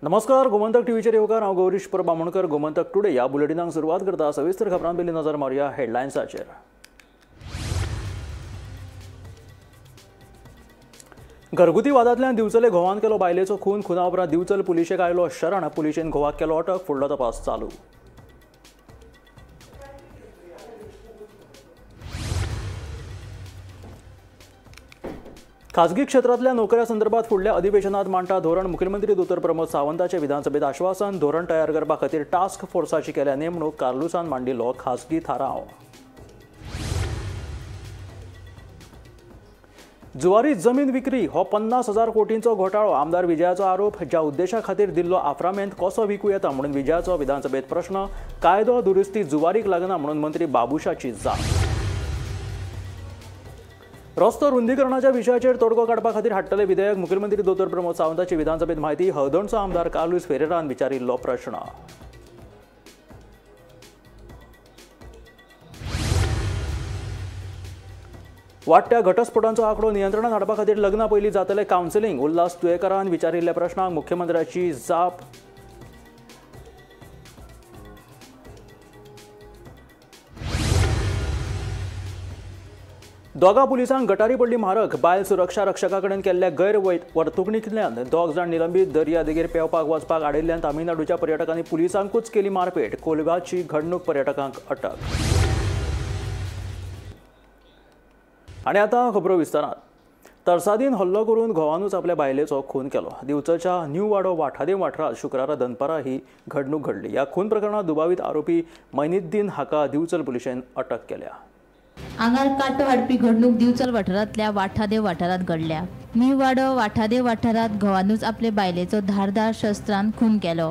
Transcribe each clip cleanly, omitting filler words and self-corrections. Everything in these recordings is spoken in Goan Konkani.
नमस्कार, गोमंतक टीव्हीचेर येवकार. हांव गौरीश परब बामणकर. गोमंतक टुडे ह्या बुलेटिनाक सुरवात करता. सविस्तर खबरां पयलीं नजर मारुया हेडलायन्साचेर. घरगुती वादांतल्यान दिवचले घोवान केलो बायलेचो खून. खुना उपरांत दिवचल पुलिशेक आयलो शरण. पुलिशेन घोवाक केलो अटक. फुडलो तपास चालू. खाजगी क्षेत्रांतल्या नोकऱ्या संदर्भात फुडल्या अधिवेशनात मांडटा धोरण. मुख्यमंत्री दोतोर प्रमोद सावंताचे विधानसभेत आश्वासन. धोरण तयार करपा खातीर टास्क फोर्साची केल्या नेमणूक. कार्लुसान मांडिल्लो खाजगी थाराव. जुवारी जमीन विक्री हो 50,000 कोटींचो घोटाळो. आमदार विजयाचो आरोप. ज्या उद्देशा खातीर दिल्लो आफ्रामेंत कसो विकू येता म्हणून विजयाचो विधानसभेत प्रश्न. कायदो दुरुस्ती जुवारीक लागना म्हणून मंत्री बाबुशाची जाप. रस्तो रुंदीकरणाच्या विशयाचेर तोडगो काडपा खातीर हाडटले विधेयक. मुख्यमंत्री दोतोर प्रमोद सावंताची विधानसभेत म्हायती. हळदोणचो आमदार कार्लुस फेरेरान विचारिल्लो प्रश्न. वाडट्या घटस्फोटांचो आंकडो नियंत्रणात हाडपा खातीर लग्ना पयलीं जातलें कावन्सिलिंग. उल्हास तुयेकारान विचारिल्ल्या प्रश्नाक मुख्यमंत्र्याची जाप. दोगा पुलिसांक गटारी पडली म्हारग. बायल सुरक्षा रक्षका कडेन केल्ल्या गैरवर्तुणुकींतल्यान दोग जाण निलंबीत. दर्या देगेर पेंवपाक वचपाक आडिल्ल्यान तामिळनाडूच्या पर्यटकांनी पुलिसांकूच केली मारपेट. कोलवाची घडणूक, पर्यटकांक अटक. आनी आतां खबरो विस्तारान. तरसादीन हल्लो करून घोवानूच आपल्या बायलेचो खून केलो. दिवचलच्या न्यू वाडो वाठादेव वाठारांत शुक्रारा दनपारा ही घडणूक घडली. ह्या खून प्रकरणांत दुबावीत आरोपी मैनिद्दीन हाका दिवचल पुलिशेन अटक केल्या. आंगार कांटो हाडपी घडणूक दिवचल वाठारांतल्या वाठादेव वाठारांत घडल्या. न्यू वाडो वाठादेव वाठारांत घोवानूच आपले बायलेचो धारदार शस्त्रान खून केलो.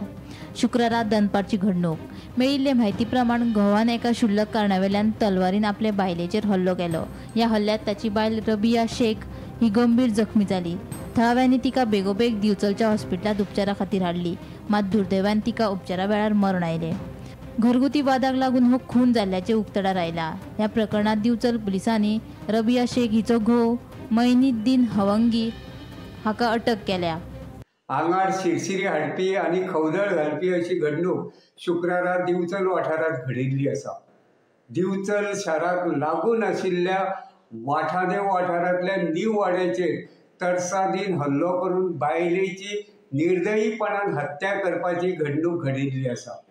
शुक्रारा दनपारची घडणूक. मेळिल्ले म्हायती प्रमाण घोवान एका क्षुल्लक कारणावेल्यान तलवारीन आपले बायलेचेर हल्लो केलो. ह्या हल्ल्यांत ताची बायल रबिया शेख ही गंभीर जखमी जाली. थळाव्यांनी तिका बेगोबेग दिवचलच्या हॉस्पिटलांत उपचारा खातीर हाडली. मात दुर्दैवान तिका उपचारा वेळार मरण आयलें. घरगुती वादाक लागून हो खून जाल्ल्याचें उक्तडार आयला. ह्या प्रकरणांत दिवचल पुलिसांनी रबिया शेख हिचो घोव मैनिद्दीन हवंगी हाका अटक केल्या. आंगार शिरशिरी हाडपी आनी खवदळ घालपी अशी घडणूक शुक्रारा दिवचल वाठारांत घडिल्ली आसा. दिवचल शाराक लागून आशिल्ल्या वाठादेव वाठारांतल्या न्यू वाड्याचेर तरसादीन हल्लो करून बायलेची निर्दयीपणान हत्या करपाची घडणूक घडिल्ली आसा.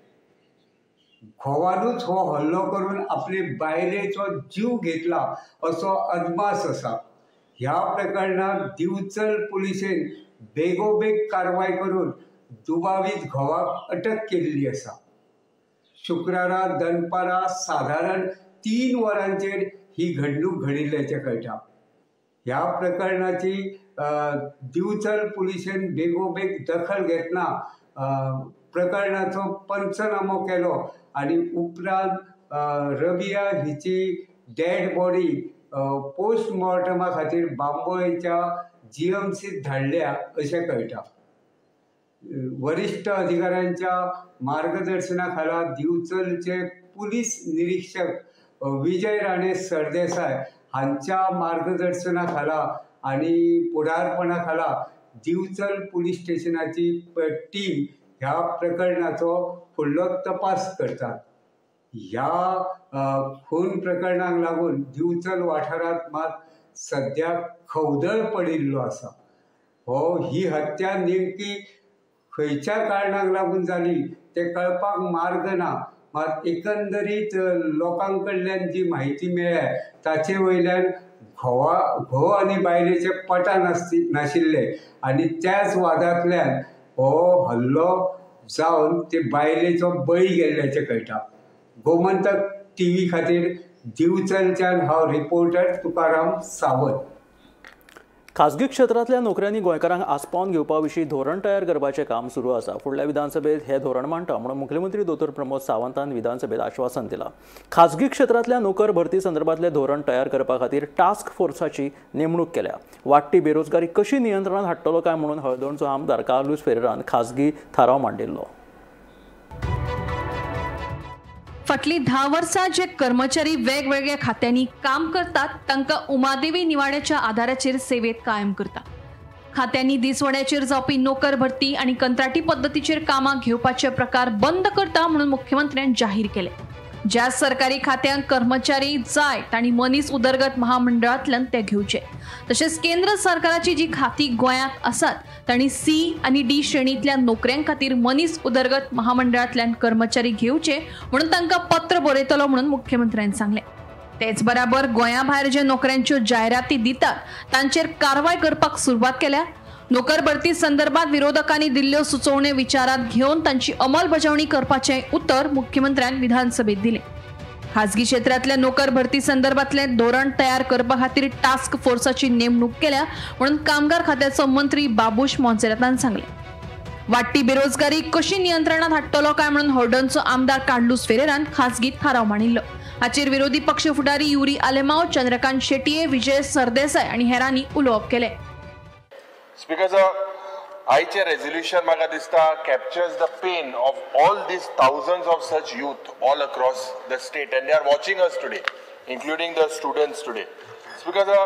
घोवानूच हो हल्लो करून आपले बायलेचो जीव घेतला असो अदमास आसा. ह्या प्रकरणांत दिवचल पुलिशेन बेगोबेग कारवाय करून दुबावीत घोवाक अटक केल्ली आसा. शुक्रारा दनपारा सादारण 3 वरांचेर ही घडणूक घडिल्ल्याचें कळटा. ह्या प्रकरणाची दिवचल पुलिशेन बेगोबेग दखल घेतना प्रकरणाचो पंचनामो केलो आनी उपरांत रबिया हिची डेड बॉडी पोस्टमॉर्टमा खातीर बांबोळेच्या जीएमसीत धाडल्या अशें कळटा. वरिश्ठ अधिकाऱ्यांच्या मार्गदर्शना खाला दिवचलचे पुलीस निरीक्षक विजय राणे सरदेसाय हांच्या मार्गदर्शना खाला आनी फुडारपणा खाला दिवचल पुलीस स्टेशनाची टीम ह्या प्रकरणाचो फुडलो तपास करतात. ह्या खून प्रकरणाक लागून दिवचल वाठारांत मात सद्या खवदळ पडिल्लो आसा. हो ही हत्या नेमकी खंयच्या कारणाक लागून जाली तें कळपाक मार्ग ना. मात एकंदरीत लोकां कडल्यान जी म्हायती मेळ्ळ्या ताचे वयल्यान घोव आनी बायलेचे पटा नाशिल्ले आनी त्याच वादांतल्यान हो हल्लो जावन ते बायलेचो बळी गेल्ल्याचें कळटा. गोमंतक टीव्ही खातीर दिवचलच्यान हांव रिपोर्टर तुकाराम सावंत. खाजगी क्षेत्रांतल्या नोकऱ्यांनी गोंयकारांक आस्पावन घेवपा विशीं धोरण तयार करपाचें काम सुरू आसा. फुडल्या विधानसभेत हें धोरण मांडटा म्हणून मुख्यमंत्री दोतोर प्रमोद सावंतान विधानसभेत आश्वासन दिलां. खाजगी क्षेत्रांतल्या नोकर भरती संदर्भातलें धोरण तयार करपा खातीर टास्क फोर्साची नेमणूक केल्या. वाडटी बेरोजगारी कशी नियंत्रणात हाडटलो काय म्हणून हळदोणचो आमदार कार्लुस फेरेरान खाजगी थाराव मांडिल्लो. फाटलीं 10 वर्सां जे कर्मचारी वेगवेगळ्या खात्यांनी काम करतात तांकां उमादेवी निवाड्याच्या आधाराचेर सेवेत कायम करता. खात्यांनी दिसवड्याचेर जावपी नोकर भरती आनी कंत्राटी पद्दतीचेर कामां घेवपाचे प्रकार बंद करता म्हणून मुख्यमंत्र्यान जाहीर केले. ज्या सरकारी खात्यांक कर्मचारी जाय तांणी मनीस उदरगत महामंडळांतल्यान ते घेवचे. तशेंच केंद्र सरकाराची जी खाती गोंयांत आसात तांणी सी आनी डी श्रेणींतल्या नोकऱ्यां खातीर मनीस उदरगत महामंडळांतल्यान कर्मचारी घेवचे म्हणून तांकां पत्र बरयतलो म्हणून मुख्यमंत्र्यान सांगलें. तेच बराबर गोंया भायर जे नोकऱ्यांच्यो जायराती दितात तांचेर कारवाय करपाक सुरवात केल्या. नोकर भरती संदर्भात विरोधकांनी दिल्ल्यो सुचोवण्यो विचारात घेवन तांची अंमलबजावणी करपाचें उतर मुख्यमंत्र्यान विधानसभेत दिलें. खाजगी क्षेत्रांतल्या नोकर भरती संदर्भातलें धोरण तयार करपा खातीर टास्क फोर्साची नेमणूक केल्या म्हणून कामगार खात्याचो मंत्री बाबूश मोन्सेरातान सांगलें. वाडटी बेरोजगारी कशी नियंत्रणात हाडटलो काय म्हणून हॉर्डनचो आमदार कार्लुस फेरेरान खाजगी थाराव मांडिल्लो. हाचेर विरोधी पक्ष फुडारी युरी आलेमाव, चंद्रकांत शेटये, विजय सरदेसाय आनी हेरांनी उलोवप केलें. स्पीकर सर, आयचें रेजोल्युशन म्हाका दिसता captures the pain of all these thousands of such youth all across the state and they are watching us today, including the students today. Speaker sir,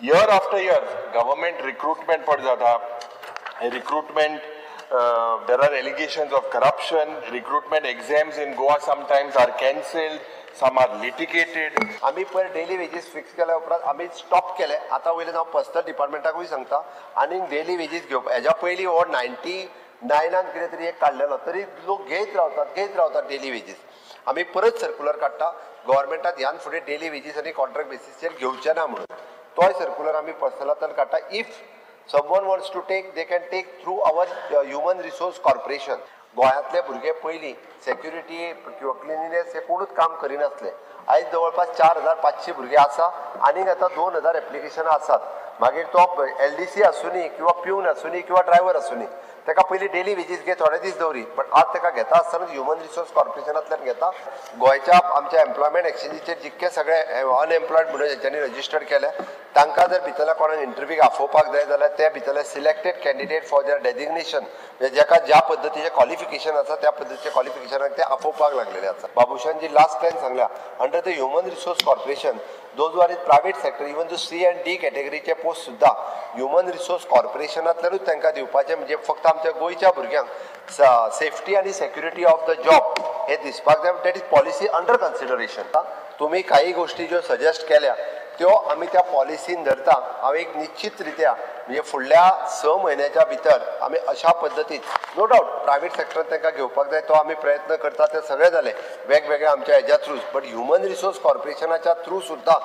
year after year government recruitment पड जाता. Recruitment, there are allegations of corruption. Recruitment exams in Goa sometimes are cancelled, some are litigated. आमी पयर डेली वेजीस फिक्स केल्या उपरांत आमी स्टॉप केले. आतां वयल्यान हांव पर्सनल डिपार्टमेंटाकूय सांगता आनी डेली वेजीस घेवप. हेज्या पयलीं हो 99 कितें तरी एक काडलेलो, तरी लोक घेत रावतात डेली वेजीस. आमी परत सर्कुलर काडटा गव्हर्मेंटान ह्यान फुडें डेली वेजीस आनी कॉन्ट्रॅक्ट बेसीसचेर घेवचे ना म्हणून. तोय सर्कुलर आमी पर्सनलांतल्यान काडटा. If someone wants to take, they can take through our Human Resource Corporation. गोंयांतले भुरगे पयलीं सेक्युरिटी किंवा क्लिनिनेस हे कोणूच काम करिनासले. आयज जवळपास 4500 भुरगे आसा आनीक आतां 2000 एप्लिकेशनां आसात. मागीर तो LDC आसूनी किंवा प्यून आसूनी किंवा ड्रायव्हर आसूनी, ताका पयलीं डेली वेजीस घे, थोडे दीस दवरी, बट आज ताका घेता आसतना ह्युमन रिसोर्स कॉर्पोरेशनांतल्यान घेता. गोंयच्या आमच्या एम्प्लॉयमेंट एक्सचेंजीचेर जितके सगळे अनएम्प्लॉयड म्हणून हेंच्यांनी रजिस्टर्ड केले, तांकां जर भितरल्या कोणाक इंटरव्यूक आफोवपाक जाय जाल्यार ते भितरले selected candidate for their designation, म्हणजे जाका ज्या पद्दतीचें क्वॉलिफिकेशन आसा त्या पद्दतीचें क्वॉलिफिकेशनाक ते आफोवपाक लागलेले आसा. बाबूशान जी लास्ट टायम सांगल्या, under the human resource corporation those are in private sector, even जो सी अँड डी कॅटेगरीचे पोस्ट सुद्दां ह्युमन रिसोर्स कॉर्पोरेशनांतल्यानूच तांकां दिवपाचें. म्हणजे फक्त आमच्या गोंयच्या भुरग्यांक सेफ्टी आनी सेक्युरिटी ऑफ the job हे दिसपाक जाय. That is policy under consideration. तुमी काही गोष्टी ज्यो सजेस्ट केल्या त्यो आमी त्या पॉलिसीन धरता. हांव एक निश्चित रित्या म्हणजे फुडल्या 6 म्हयन्याच्या भितर आमी अशा पद्दतीन नो डावट प्रायवेट सेक्टरान तांकां घेवपाक जाय, तो आमी प्रयत्न करता. ते सगळे जाले वेगवेगळे आमच्या हेज्या थ्रू, बट ह्युमन रिसोर्स कॉर्पोरेशनाच्या थ्रू सुद्दां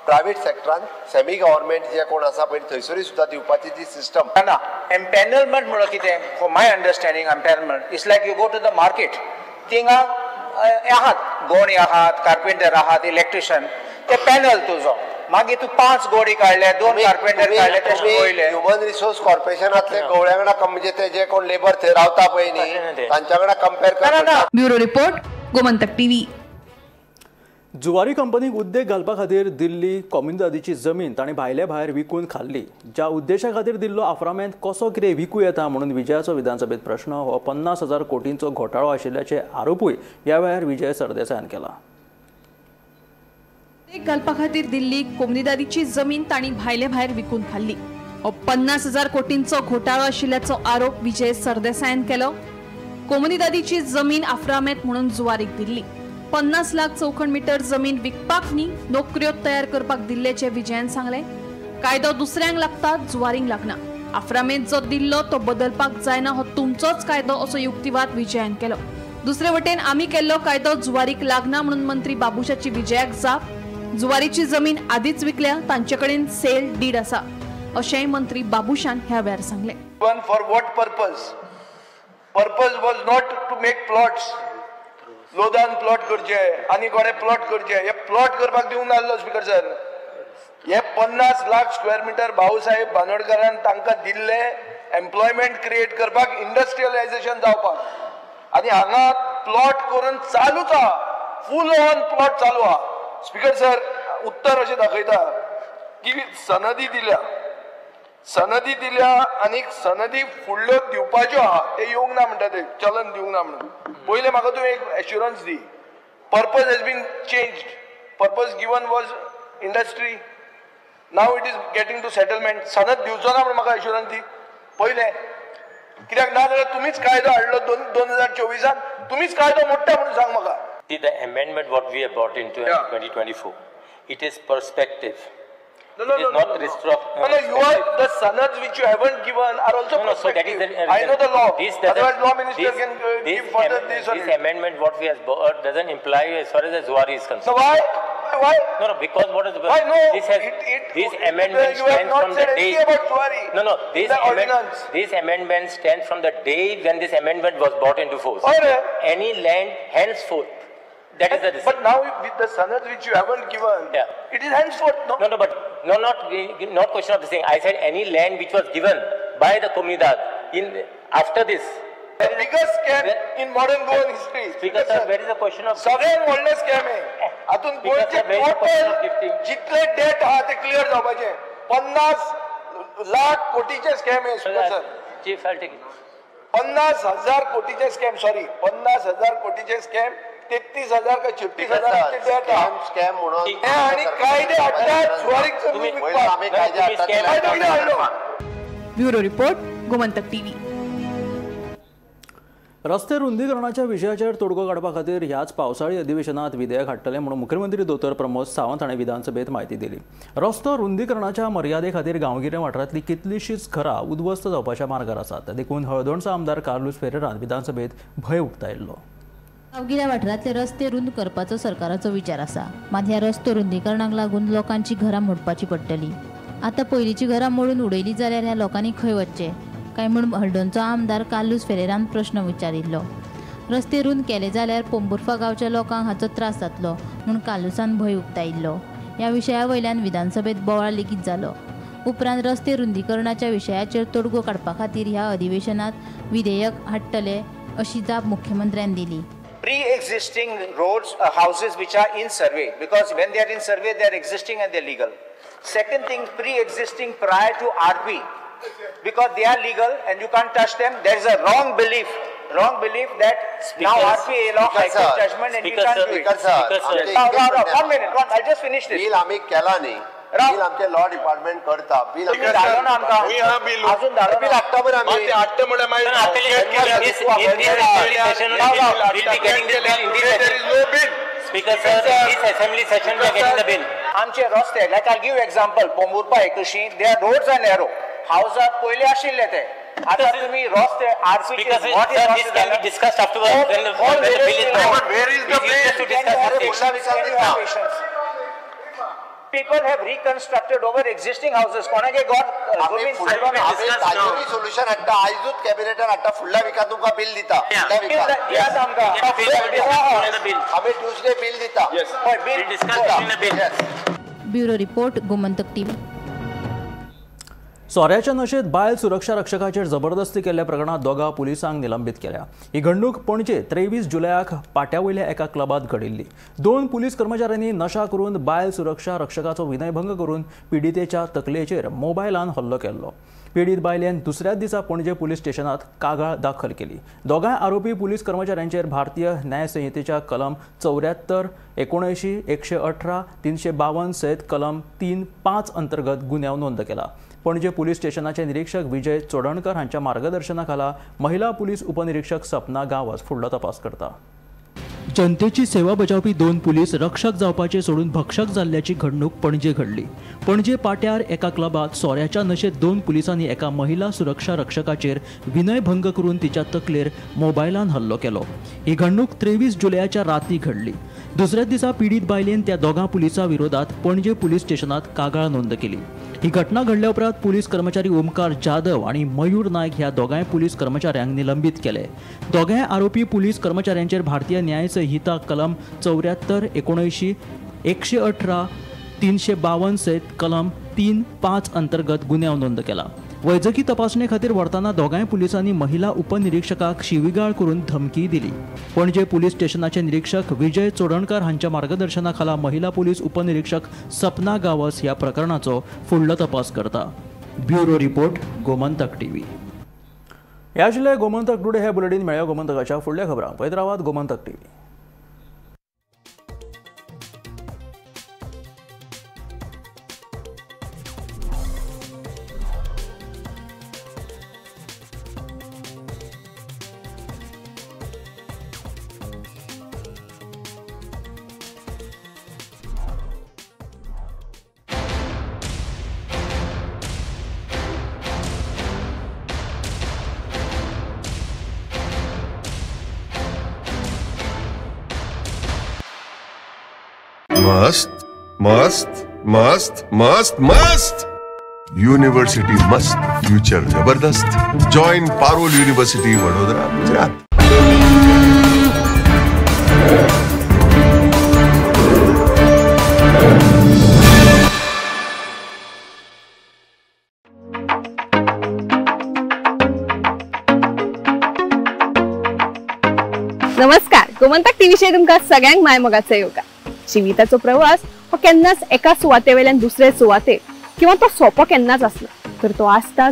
प्रायवेट सेक्टरान सेमी गव्हर्मेंट जे कोण आसा पळय थंयसरूय सुद्दां दिवपाची जी सिस्टम ना. एम्पॅनलमेंट म्हणल्यार कितें? For my understanding, empanelment it's like you go to the market, थिंगा आहात गोणी आहात, कार्पेंटर आहात, इलेक्ट्रिशियन, ते पॅनल तुजो. मागीर तूं 5 गोडी काडले, 2 कार्पेंटर काडले, ते पळयले. ह्युमन रिसोर्स कॉर्पोरेशनांतले गवळ्या वांगडा म्हणजे ते जे कोण लेबर थंय रावता पळय न्ही तांच्या वांगडा कंपेर करना. Bureau report, Gomantak TV. Zuari कंपनीक उद्देग घालपा खातीर दिल्ली कोमुनिदादीची जमीन तांणी भायले भायर विकून खाल्ली. ज्या उद्देशा खातीर दिल्लो आफ्रामेंत कसो कितें विकूं येता म्हणून विजयाचो विधानसभेत प्रश्न. हो 50,000 कोटींचो घोटाळो आशिल्ल्याचे आरोपूय ह्या वेळार विजय सरदेसायान केला. उद्देग घालपा खातीर दिल्ली कोमुनिदादीची जमीन तांणी भायले भायर विकून खाल्ली. हो 50,000 कोटींचो घोटाळो आशिल्ल्याचो आरोप विजय सरदेसायान केलो. कोमुनिदादीची जमीन आफ्रामेंत म्हणून जुवारीक दिल्ली. 50 लाख चौखण मीटर जमीन विकपाक न्ही, नोकऱ्यो तयार करपाक दिल्ल्याचें विजयान सांगलें. कायदो दुसऱ्यांक लागता, जुवारींक लागना. आफ्रामेंत जो दिल्लो तो बदलपाक जायना, हो तुमचोच कायदो असो युक्तिवाद विजयान केलो. दुसरे वटेन आमी केल्लो कायदो जुवारीक लागना म्हणून मंत्री बाबूशाची विजयाक जाप. जुवारीची जमीन आदीच विकल्या, तांचे कडेन सेल did आसा अशेंय मंत्री बाबूशान ह्या वेळार सांगलें. For what purpose? Purpose was not to make plots. लोदान plot करचे आनी कोणे प्लॉट करचे, हे प्लॉट करपाक दिवंक नासलो स्पीकर सर. हे 50 लाख स्क्वेअर मिटर भाऊसाहेब बांदोडकरान तांकां दिल्ले एम्प्लॉयमेंट क्रिएट करपाक, इंडस्ट्रियलायझेशन जावपाक. आनी हांगा प्लॉट करून चालूच आहा, फूल ऑन प्लॉट चालू आहा. स्पीकर सर, उत्तर अशें दाखयता की सनदी दिल्या, सनदी दिल्या आनी सनदी फुडल्यो दिवपाच्यो आहा, ते येवंक ना म्हणटा, ते चलन दिवंक ना म्हणून. पयलें म्हाका तूं एक assurance the, purpose has been changed. Purpose given was industry. Now it is getting to settlement. सनद दिवचो ना म्हण म्हाका एश्युरन्स दी पयलें, कित्याक ना जाल्यार तुमीच कायदो हाडलो 2024 तुमीच कायदो मोडटा म्हणून सांग म्हाका. The amendment what we have brought into 2024, it is perspective. No, no, no, not no, no, no, you are the sanads which you haven't given are also no, so that is the, I know the law. This otherwise law minister can give further this. This amendment what we have brought doesn't imply as far as the Zuari is concerned. So why? Why? No, no, because what is the why no? This has this amendment stands from the day. About Zuari. No, no, this amendment, this amendment stands from the day when this amendment was brought into force. Any land henceforth. That is the But now with the sanads which you haven't given, it is henceforth. No, no, no, but no, not question of the thing. I said any land which was given by the Comunidad in after this. The biggest scam in modern Goan history. Speaker sir, where is the question of? सगळ्यात व्हडलें स्कॅम आहे. हातून गोंयचे टोटल जितले डेट आहा ते क्लियर जावपाचे. 50 लाख कोटीचे स्कॅम आहे speaker sir. Chief, I'll take it. 50,000 कोटीचे स्कॅम, सॉरी 50,000 कोटीचे स्कॅम. 33,000 का 36,000 डेट स्कॅम म्हणून आणि कायदे हाडटात जुवारीक जमीन विकपाक. कायदो कितें हाडलो? Bureau report, Gomantak TV. रस्ते रुंदीकरणाच्या विशयाचेर तोडगो काडपा खातीर ह्याच पावसाळी अधिवेशनात विधेयक हाडटले म्हणून मुख्यमंत्री दोतोर प्रमोद सावंत हाणें विधानसभेत म्हायती दिली. रस्तो रुंदीकरणाच्या मर्यादे खातीर गांवगिऱ्या वाठारांतली कितलीशीच घरां उद्ध्वस्त जावपाच्या मार्गार आसात. देखून हळदोणचो आमदार कार्लूस फेरेरान विधानसभेत भंय उक्तायल्लो. गांवगिऱ्या वाठारांतले रस्ते रुंद करपाचो सरकाराचो विचार आसा. मात ह्या रस्तो रुंदीकरणाक लागून लोकांची घरां मोडपाची पडटली. आतां पयलींची घरां मोडून उडयली जाल्यार ह्या लोकांनी खंय वचचें काय म्हूण हळदोणचो आमदार कार्लूस फेरेरान प्रश्न विचारिल्लो. रस्ते रुंद केले जाल्यार पोंबुर्फा गांवच्या लोकांक हाचो त्रास जातलो म्हूण कार्लूसान भंय उक्तायिल्लो. ह्या विशया वयल्यान विधानसभेत बोवाळ लेगीत जालो. उपरांत रस्ते रुंदीकरणाच्या विशयाचेर तोडगो काडपा खातीर ह्या अधिवेशनात विधेयक हाडटले अशी जाप मुख्यमंत्र्यान दिली. Pre-existing roads, houses which are in survey, because when they are in survey, they are existing and they are legal. Second thing, pre-existing prior to RP, because they are legal and you can't touch them. There is a wrong belief that now RP allow high court judgment and you can't do it. Now, 1 minute, I'll just finish this. Bill आम्ही केला नाही. बिल आमचे लॉ डिपार्टमेंट करता. बिल बिल हाडटा बरं आमी. Speaker sir, this assembly session we are getting the bill. आमचे रस्ते, like I'll give example, Pomburpa Ekushi, their roads are narrow. Houses पयले आशिल्ले ते. आता तुम्ही रस्ते RP what is this can be discussed afterwards when the bill is brought. Where is the bill? People have reconstructed over existing houses. कोणागे got जमीन ताजेरूय सोल्युशन हाडटा. आयजूच कॅबिनेटान हाडटा. फुडल्या विकात तुमकां बिल दिता. फुडल्या विकात आमी ट्युजडे बिल दिता. Bureau report, Gomantak TV. सोऱ्याच्या नशेत बायल सुरक्षा रक्षकाचेर जबरदस्ती केल्ल्या प्रकरणात दोगां पुलिसांक निलंबीत केल्या. ही घडणूक पणजे 23 जुलयाक पाट्या वयल्या एका क्लबांत घडिल्ली. 2 पुलीस कर्मचाऱ्यांनी नशा करून बायल सुरक्षा रक्षकाचो विनयभंग करून पिडितेच्या तकलेचेर मोबायलान हल्लो केल्लो. पीडित बायलेन दुसऱ्याच दिसा पणजे पुलीस स्टेशनात कागाळ दाखल केली. दोगांय आरोपी पुलीस कर्मचाऱ्यांचेर भारतीय न्यायसंहितेच्या कलम 74, 79, 118, 352 सयत कलम 3(5) अंतर्गत गुन्यांव नोंद केला. पणजे पुलीस स्टेशनाचे निरीक्षक विजय चोडणकर हांच्या मार्गदर्शनाखाला महिला पुलीस उपनिरीक्षक सपना गांवस फुडलो तपास करता. जनतेची सेवा बजावपी 2 पुलीस रक्षक जावपाचे सोडून भक्षक जाल्ल्याची घडणूक पणजे घडली. पणजे पाट्यार एका क्लबात सोऱ्याच्या नशेत 2 पुलिसांनी एका महिला सुरक्षा रक्षकाचेर विनयभंग करून तिच्या तकलेर मोबायलान हल्लो केलो. ही घडणूक 23 जुलयाच्या राती घडली. दुसऱ्याच दिसा पीडित बायलेन त्या दोगां पुलिसां विरोधात पणजे पुलीस स्टेशनात कागाळ नोंद केली. ही घटना घडल्या उपरांत पुलीस कर्मचारी ओमकार जाधव आणि मयूर नायक ह्या दोगांय पुलीस कर्मचाऱ्यांक निलंबीत केले. दोगांय आरोपी पुलीस कर्मचाऱ्यांचेर भारतीय न्यायसंहिता कलम 74, 79, 118, 352 सयत कलम 3(5) अंतर्गत गुन्यांव नोंद केला. वैजकी तपासणे खातीर व्हरतना दोगांय पुलिसांनी महिला उपनिरीक्षकाक शिवीगाळ करून धमकी दिली. पणजे पुलीस स्टेशनाचे निरीक्षक विजय चोडणकर हांच्या मार्गदर्शनाखाला महिला पुलीस उपनिरीक्षक सपना गावस ह्या प्रकरणाचो फुडलो तपास करता. Bureau report, Gomantak TV. ह्या आशिल्लें गोमंतक टुडे हे बुलेटीन. मेळ्या गोमंतकाच्या फुडल्या खबरांक पळयत रावात गोमंतक टीव्ही. मस्त मस्त मस्त मस्त मस्त. युनिव्हर्सिटी मस्त, फ्युचर जबरदस्त. Join Parul university, Vadodara, Gujarat. नमस्कार, गोमंतक टीव्हीचेर तुमकां सगळ्यांक माय मोगाचो येवकार. जिविताचो प्रवास हो केन्नाच एका सुवाते वयल्यान दुसरे सुवातेर किंवा तो सोंपो केन्नाच आसना, तर तो आसता